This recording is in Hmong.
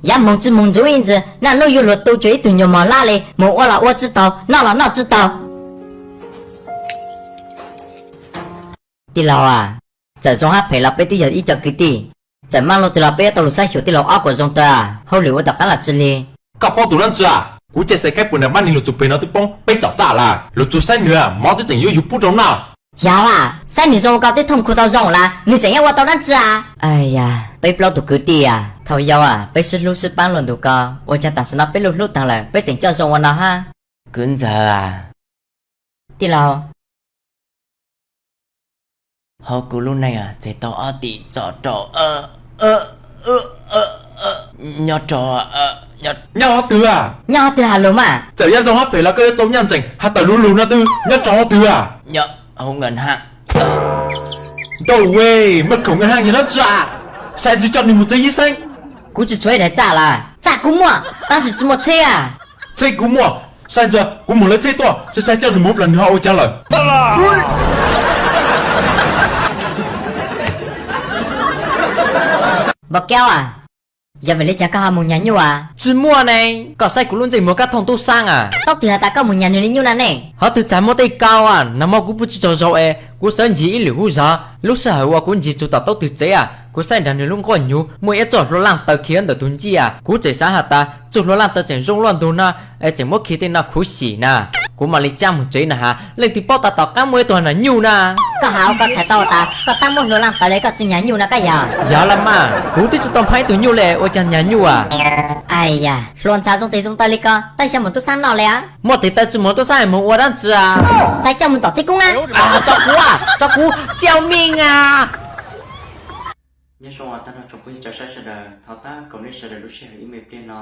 Yav moog tsi moog ntsuv ib ntsis, naj nub yuav luag tu cuag ib tug nyuas mos hlab li, moog ua los ua tsi taug, noj los noj tsi taug. Tij laug a, txawm zoo hab phem los peb twb yog ib co kwv tij, txawm maj luaj twg los peb yuav tau lug saib xyuas tij laug ob kuas zoo tau. Hauj lwm ua tom qaab los tsi li. Koj poob tus dlaab tsi a? Kuv caij xais khaib puas nram mab neeg lug txug peg no twb poob, peb tsom txaj lawm, lug txug saib nwg mov twb tseem yuav yug pub rau noj. Yog a, saib nwg zoo ko twb thooj khu tau zoo lawm, nwg tseem yuav ua tau dlaab tsi a? Yog peb plaub tug kwv tij a, thaum yau a peb sib hlub sib paab luaj ntug ko, ua caag tam sim no peb lub hlub taag lawm peb tseem coj zoo ua no hab. Kwv ntxawg a, tij laug, hauv kuv lub neej a tseg tau ob tim txom rau nyob rau, nyob qhov twg a? Nyob qhov twg has lug mas? Txawm yuav zoo hab phem los koj yuav tau nyaj ntseeg has tawm lug lug no twb nyob rau qhov twg a? Nyob hauv nkawd hab. Ntaus ua, muaj khoom nkawd hab yog dlaab tsi a? Sai ntsis coj nwg moog txeeb ib xeeb. Kuv tsi tshuav ib daim txaj lawm. Txaj kuv muaj tab sis tsi muaj tsheb a. Tsheb kuv muaj, sai ntsis kuv moog lawv tsheb tuaj, sai sai coj nwg moog plag nwg ho ua caag lawm. Npau Kaub a, yog vim le caag koj ho moog nyag nyuj a? Tsi muaj ne, koj saib kuv lub ntsej muag kab thooj tub saab a. Tub twg has tas koj moog nyag nwg li nyuj na ne? Qhov twg txag muaj tej kau a, nag hmo kuv pum tsi tsaug zog es kuv sawv ncig ib lwm hub zog, lub sij hawm uas kuv ncig txug tom tub twg tsev a, kuv saib nrag nwg lub nkuaj nyuv muaj ib txoj hlua laaj taw khi ntawm tug nciab a, kuv tseem xav has tas txuj hlua laaj taw tseem zoo luaj ntug no, es tseem muab khi tej no khuv xim na. Kuv mam li cab moog tsev na has, leej twg paub tas tom qaab muaj ib tug nyag nyuj na. Koj has ua koj txhais tau tas koj tab muab hlua laaj taw le koj tsi nyag nyuj no koj yog? Yog los mas, kuv twb tsi tau nphaab ib tug nyuj le ua caag nyag nyuj a? Ai yam, hlua ntxhas zoo tes zoo taw li ko tab xyov moog tub saab noj le a? Muaj tes taw tsi moog tub saab moog ua dlaab tsi a? Xaiv coj moog tom txib koob a. Tso kuv, tso kuv, tsi au meej a. Nyob zoo tag nrho tsoom phooj ywg cov saib sawv daws, thov tab kaum nej sawv daws lub sij hawm ib me pliag no